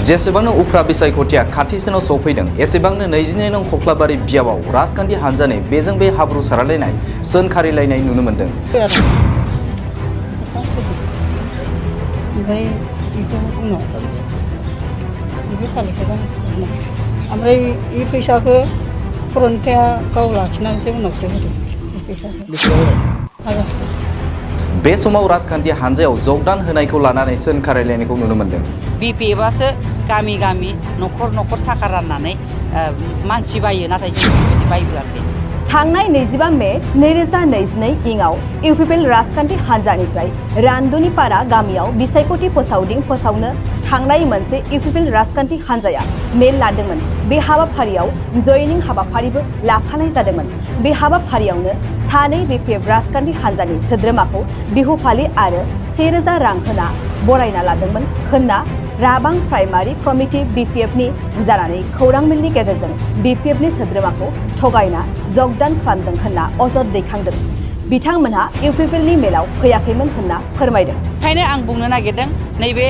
जेसेबांनो उफ्रा बिसायख'थिया खाथिसिनाव सौफैदों एसेबांनो 22 नं खख्लाबारि बियाबाव राजखान्थि हान्जानि बेजों बे हाब्रु सारलायनाय सोनखारिलायनाय नुनो मोन्दों। ओमफ्राय ई फैसाखौ फरनथाया गाव लाखिनानैसो उनावसो होदों फैसाखौ। बे समाव राजखान्थि हान्जायाव जगदान होनायखौ लानानै सोनखारिलायनायखौ नुनो मोन्दों। बिपिएफआसो गामि गामि न'खर न'खर थाखा राननानै मानसि बायो नाथाय जों बेबायदि बायबोआखै। थांनाय 25 मे 2022 इङाव इउपिपिएल राजखान्थि हान्जानिफ्राय रान्दुनिपारा गामियाव बिसायख'थि फोसावदिं फोसावनो थांनाय मोनसे इउपिपिएल राजखान्थि हान्जाया मेल लादोंमोन। बे हाबाफारियाव जयनिं हाबाफारिबो लाफानाय जादोंमोन। बे हाबाफारियावनो सानै बिपिएफ राजखान्थि हान्जानि सोद्रोमाखौ बिहु फालि आरो 1000 रां होना बरायना लादोंमोन होनना राबां प्राइमारि कमिटि बिपिएफनि जानानै खौरां मेलनि गेजेरजों बिपिएफनि सोद्रोमाखौ थगायना जगदान खालामदों होनना अजद दैखांदों। बिथांमोनहा इउपिपिएलनि मेलाव फैयाखैमोन होनना फोरमायदों। ओंखायनो आं बुंनो नागिरदों नैबे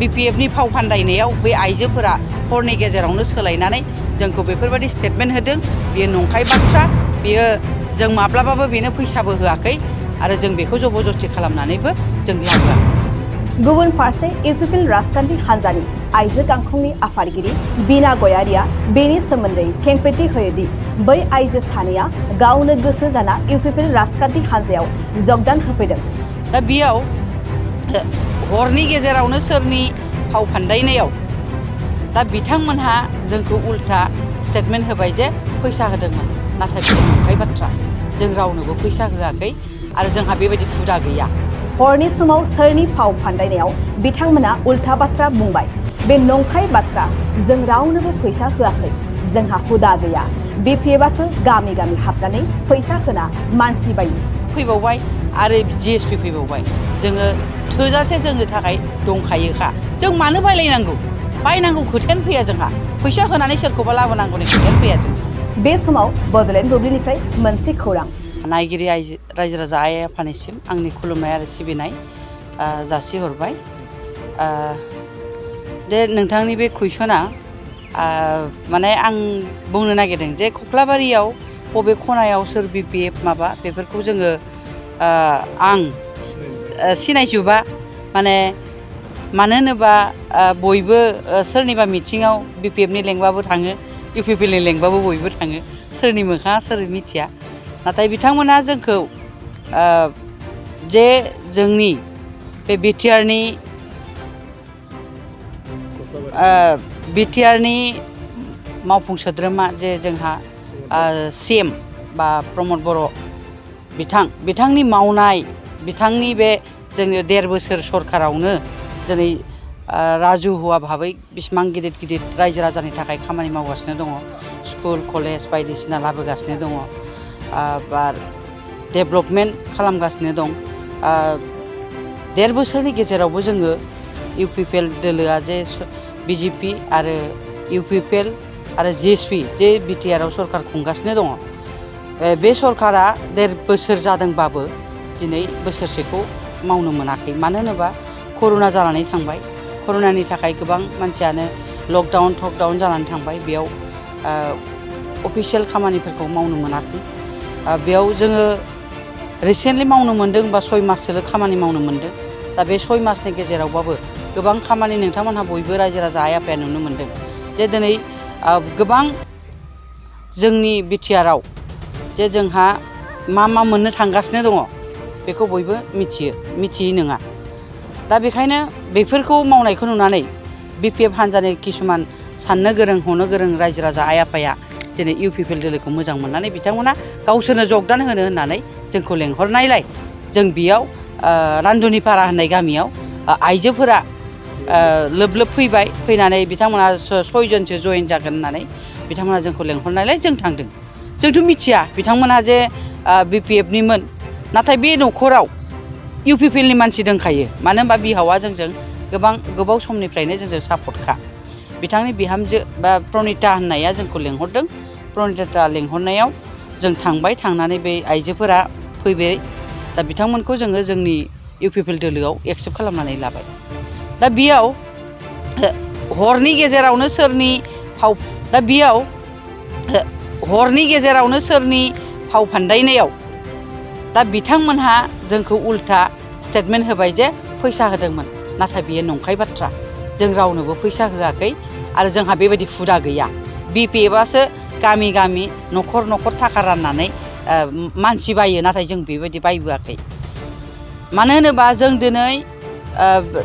बिपिएफनि फाव फान्दायनायाव बे आइजोफोरा हरनि गेजेरावनो सोलायनानै जोंखौ बेफोरबायदि स्टेटमेन्ट होदों। बेयो नंखाय बाथ्रा। बेयो जों माब्लाबाबो बेनो फैसाबो होआखै आरो जों बेखौ जबरदस्ति खालामनानैबो जों लाबोआखै। गुबुन फारसे इउपिपिएल राजखान्थि हान्जानि आइजो गांखंनि आफादगिरि बिना गयारिया बेनि सोमोन्दै खेंफेरथि होयोदि बै आइजो सानैया गावनो गोसो जाना इउपिपिएल राजखान्थि हान्जायाव जगदान होफैदों। दा बेयाव हरनि गेजेरावनो सोरनि फाव फान्दायनायाव दा बिथांमोनहा जोंखौ उल्था स्टेटमेन्ट होबाय जे फैसा होदोंमोन नाथाय बे नंखाय बाथ्रा। जों रावनोबो फैसा होआखै आरो जोंहा बेबायदि हुदा गैया। हरनि समाव सोरनि फाव फान्दायनायाव बिथांमोना उल्था बाथ्रा बुंबाय। बे नंखाय बाथ्रा। जों रावनोबो फैसा होआखै। जोंहा हुदा गैया। बिपिएफआसो गामि गामि हाबनानै फैसा होना मानसि बायो। फैबावबाय आरो जिएसपि फैबावबाय। जोङो थोजासे जोंनो थाखाय दंखायोखा। जों मानो बायलायनांगौ? बायनांगौ खोथायानो फैया जोंहा। फैसा होनानै सोरखौबा लाबोनांगौनि खोथायानो फैया जों। बे समाव बड'लेण्ड बुब्लिनिफ्राय मोनसे खौरां। नायगिरि रायजो राजा आइ आफानिसिम आंनि खुलुमनाय आरो सिबिनाय जासिहरबाय। दे नोंथांनि बे कुइसना माने आं बुंनो नागिरदों जे खख्लाबारियाव बबे खनायाव सोर बिपिएफ माबा बेफोरखौ जोङो आं सिनायजोबा। माने मानो होनोबा बयबो सोरनिबा मिटिङाव बिपिएफनि लेंबाबो थाङो, इउपिपिएलनि लेंबाबो बयबो थाङो। सोरनि मोखाङा सोर मिथिया। नाथाय बिथांमोना जोंखौ जे जोंनि बे बिटिआरनि मावफुं सोद्रोमा जे जोंहा सिएम बा प्रमद बर' बिथांनि मावनाय, बिथांनि बे जोङो 1.5 बोसोर सरकारावनो दिनै राजुहुवा भाबै बिसिबां गिदिर गिदिर रायजो राजानि थाखाय खामानि मावगासिनो दङ। स्कुल कलेज बायदिसिना लाबोगासिनो दङ। बा डेभेलपमेन्ट खालामगासिनो दं। 1.5 बोसोरनि गेजेरावबो जोङो इउपिपिएल दोलोआ जे बिजेपि आरो इउपिपिएल आरो जिएसपि जे बिटिआरआव सरकार खुंगासिनो दङ। बे सरकारा 1.5 बोसोर जादोंबाबो दिनै बोसोरसेखौ मावनो मोनाखै। मानो होनोबा कर'ना जानानै थांबाय। कर'नानि थाखाय गोबां मानसियानो लकडाउन थकडाउन जानानै थांबाय। बेयाव अफिसियेल खामानिफोरखौ मावनो मोनाखै। बेयाव जोङो रिसेन्टलि मावनो मोन्दों बा 6 माससोल' खामानि मावनो मोन्दों। दा बे 6 मासनि गेजेरावबाबो गोबां खामानि नोंथांमोनहा बयबो रायजो राजा आइ आफाया नुनो मोन्दों जे दिनै गोबां जोंनि बिटिआरआव जे जोंहा मा मोननो थांगासिनो दङ बेखौ बयबो मिथियै नङा। दा बेखायनो बेफोरखौ मावनायखौ नुनानै बिपिएफ हान्जानि किसुमान साननो गोरों हनो गोरों रायजो राजा आइ आफाया दिनै इउपिपिएल दोलोखौ मोजां मोननानै बिथांमोना गावसोरनो जगदान होनो होननानै जोंखौ लेंहरनायलाय जों बेयाव रान्दुनिपारा होननाय गामियाव आइजोफोरा लोब लोब फैबाय। फैनानै बिथांमोना 6 जनसो जयेन जागोन होननानै बिथांमोना जोंखौ लेंहरनायलाय जों थांदों। जोंथ' मिथिया बिथांमोना जे बिपिएफनिमोन। नाथाय बे न'खराव इउपिपिएलनि मानसि दंखायो। मानो होनबा बिहावा जोंजों गोबाव समनिफ्रायनो जोंजों सापर्टखा। बिथांनि बिहामजो बा प्रनिता होननाया जोंखौ लेंहरदों। प्रनिता लेंहरनायाव जों थांबाय। थांनानै बे आइजोफोरा फैबाय। दा बिथांमोनखौ जोङो जोंनि इउपिपिएल दोलोआव एक्सेप्ट खालामनानै लाबाय। दा बेयाव हरनि गेजेरावनो सोरनि फाव दा बेयाव हरनि गेजेरावनो सोरनि फाव फान्दायनायाव दा बिथांमोनहा जोंखौ उल्था स्टेटमेन्ट होबाय जे फैसा होदोंमोन नाथाय बेयो नंखाय बाथ्रा जों रावनोबो फैसा होआखै आरो जोंहा बेबायदि हुदा गैया BPFआसो गामि गामि न'खर न'खर थाखा राननानै मानसि बायो नाथाय जों बेबायदि बायबोआखै मानो होनोबा जों दिनै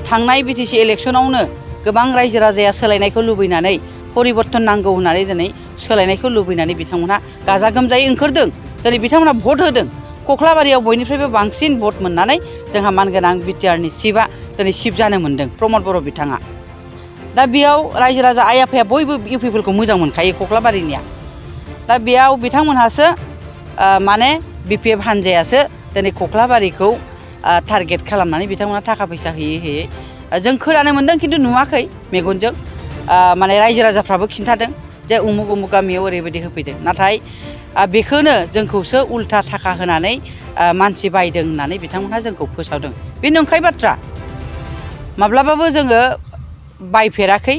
थांनाय BTC इलेक्सनावनो गोबां रायजो राजाया सोलायनायखौ लुबैनानै परिबर्तन नांगौ होननानै दिनै सोलायनायखौ लुबैनानै बिथांमोनहा गाजा गोमजायै ओंखारदों दिनै बिथांमोनहा भट होदों कख्लाबारियाव बयनिफ्रायबो बांसिन भट मोननानै जोंहा मानगोनां बिटिआरनि चिफआ दिनै चिफ जानो मोन्दों प्रमद बर' बिथाङा दा बेयाव रायजो राजा आइ आफाया बयबो इउपिपिएलखौ मोजां मोनखायो कख्लाबारिनिया दा बेयाव बिथांमोनहासो माने BPF हान्जायासो दिनै कख्लाबारिखौ टारगेट खालामनानै बिथांमोनहा थाखा फैसा होयै होयै जों खोनानो मोन्दों खिन्थु नुवाखै मेगनजों माने रायजो राजाफ्राबो खिन्थादों जे उमुक उमुक गामियाव ओरैबायदि होफैदों नाथाय बेखौनो जोंखौसो उल्था थाखा होनानै मानसि बायदों होननानै बिथांमोनहा जोंखौ फोसावदों बे नंखाय बाथ्रा माब्लाबाबो जोङो बायफेराखै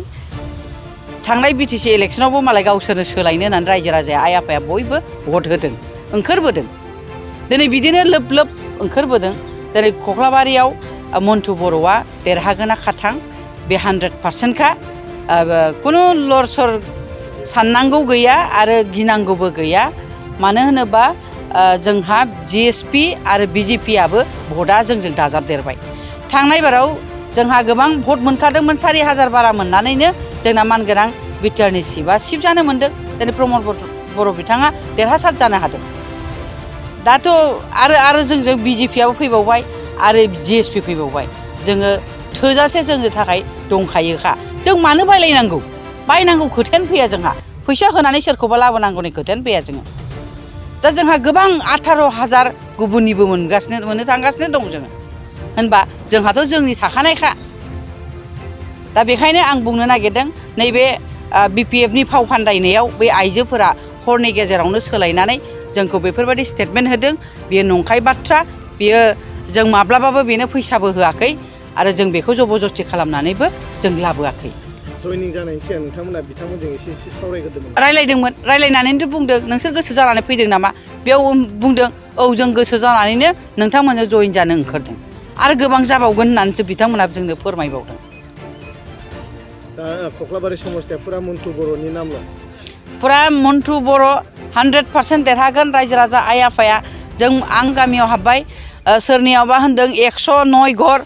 थांनाय BTC इलेक्सनावबो मालाय गावसोरनो सोलायनो होननानै रायजो राजाया आइ आफाया बयबो भट होदों ओंखारबोदों दिनै बिदिनो लोब लोब ओंखारबोदों दिनै कख्लाबारियाव मन्टु बर'आ देरहागोना खाथां बे 100%खा खुनु लरसर साननांगौ गैया आरो गिनांगौबो गैया मानो होनोबा जोंहा GSP आरो BJPआबो भटआ जोंजों दाजाबदेरबाय थांनाय बाराव जोंहा गोबां भट मोनखादोंमोन 4000 बारा मोननानैनो जोंना मानगोनां बिटिआरनि चिफआ चिफ जानो मोन्दों दिनै प्रमद बर' बिथाङा देरहासार जानो हादों दाथ' आरो जोंजों BJPआबो फैबावबाय आरो GSP फैबावबाय जोङो थोजासे जोंनो थाखाय दंखायोखा जों मानो बायलायनांगौ बायनांगौ खोथायानो फैया जोंहा फैसा होनानै सोरखौबा लाबोनांगौनि खोथायानो फैया जोङो दा जोंहा गोबां 18,000 गुबुननिबो मोननो थांगासिनो दं जोङो होनबा जोंहाथ' जोंनि थाखानायखा दा बेखायनो आं बुंनो नागिरदों नैबे BPFनि फाव फान्दायनायाव बे आइजोफोरा हरनि गेजेरावनो सोलायनानै जोंखौ बेफोरबायदि स्टेटमेन्ट होदों बेयो नंखाय बाथ्रा बेयो जों माब्लाबाबो बेनो फैसाबो होआखै आरो जों बेखौ जबरदस्ति खालामनानैबो जों लाबोआखै जयनिं जानायनि सिगां नोंथांमोना बिथांमोनजों एसे सावरायग्रोदोंमोन रायलायदोंमोन रायलायनानैथ' बुंदों नोंसोर गोसो जानानै फैदों नामा बेयाव बुंदों औ जों गोसो जानानैनो नोंथांमोनजों जयेन जानो ओंखारदों आरो गोबां जाबावगोन होननानैसो बिथांमोना जोंनो फोरमायबावदों दा कख्लाबारि समस्तिया फुरा मन्टु बर'नि नामल' फुरा मन्टु बर' 100% देरहागोन रायजो राजा आइ आफाया आं गामियाव हाबबाय सोरनियावबा होनदों 109 घर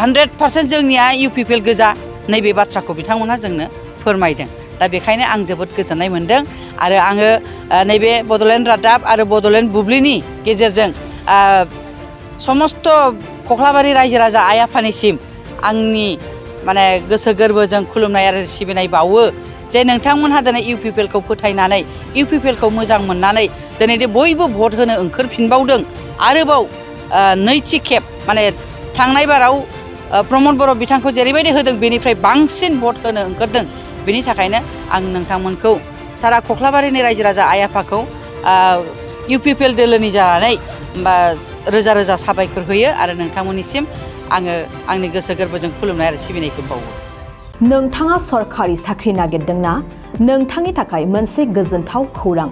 100% जोंनिया इउपिपिएल गोजा नैबे बाथ्राखौ बिथांमोनहा जोंनो फोरमायदों दा बेखायनो आं जोबोद गोजोननाय मोन्दों आरो आङो नैबे बड'लेण्ड रादाब आरो बड'लेण्ड बुब्लिनि गेजेरजों समस्त कख्लाबारि रायजो राजा आइ आफानिसिम आंनि माने गोसो गोरबोजों खुलुमनाय आरो सिबिनाय बावो जे नोंथांमोनहा दिनै इउपिपिएलखौ फोथायनानै इउपिपिएलखौ मोजां मोननानै दिनै बयबो भट होनो ओंखारफिनबावदों आरोबाव नैथि खेब माने थांनाय बाराव प्रमद बर' बिथांखौ जेरैबायदि होदों बेनिफ्राय बांसिन भट होनो ओंखारदों बेनि थाखायनो आं नोंथांमोनखौ सारा कख्लाबारिनि रायजो राजा आइ आफाखौ इउपिपिएल दोलोनि जानानै रोजा रोजा साबायखर होयो आरो नोंथांमोननिसिम आङो आंनि गोसो गोरबोजों खुलुमनाय आरो सिबिनायखौ बावो नोंथाङा सरखारि साख्रि नागिरदोंना नोंथांनि थाखाय मोनसे गोजोनथाव खौरां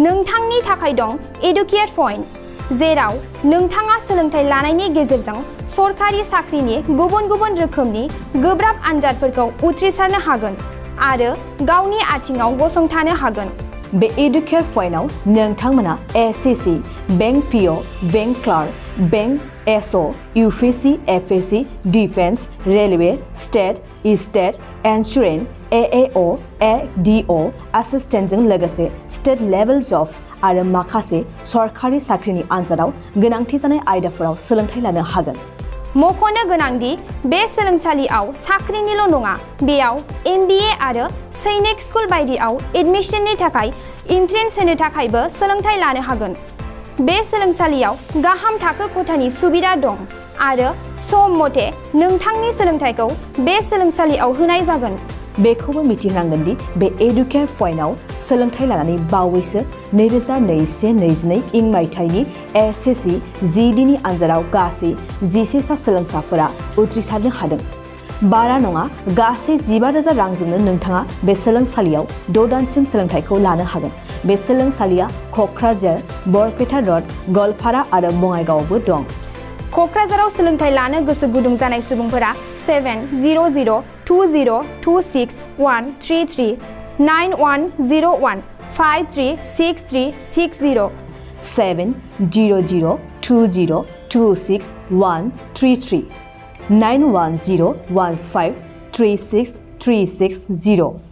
नोंथांनि थाखाय दं एडुकेट पइन्ट जेराव नोंथाङा सोलोंथाइ लानायनि गेजेरजों सरखारि साख्रिनि गुबुन गुबुन रोखोमनि गोब्राब आनजादफोरखौ उथ्रिसारनो हागोन आरो गावनि आथिङाव गसंथानो हागोन बे एडुकेट पइन्टआव नोंथांमोना SSC bank PO bank clerk bank SO UPSC FSC defence railway state insurance AAO ADO एसिस्टेन्टजों लोगोसे स्टेट लेभेल जब आरो माखासे सरखारि साख्रिनि आनजादाव गोनांथि जानाय आयदाफोराव सोलोंथाइ लानो हागोन मख'नो गोनांदि बे सोलोंसालियाव साख्रिनिल' नङा बेयाव MBA आरो सैनिक स्कुल बायदियाव एडमिशननि थाखाय एन्ट्रेन्स होनो थाखायबो सोलोंथाइ लानो हागोन बे सोलोंसालियाव गाहाम थाखो खथानि सुबिदा दं आरो सम मथे नोंथांनि सोलोंथाइखौ बे सोलोंसालियाव होनाय जागोन बेखौबो मिथिनांगोन दि बे एडुकेट पइन्टआव सोलोंथाइ लानानै बावैसो 2021-22 मायथाइनि एसएससि GDनि आनजादाव गासै 11 सा सोलोंसाफोरा उथ्रिसारनो हादों बारा नङा गासै 15,000 रांजोंनो नोंथाङा बे सोलोंसालियाव 6 दानसिम सोलोंथाइखौ लानो हागोन। बे सोलोंसालिया क'क्राझार, बरपेटा र'ड, गवालपारा आरो बङाइगावआवबो दं। क'क्राझाराव सोलोंथाइ लानो गोसो गुदुं जानाय सुबुंफोरा 700-226-133 9101-536360 700-226-133 9101536360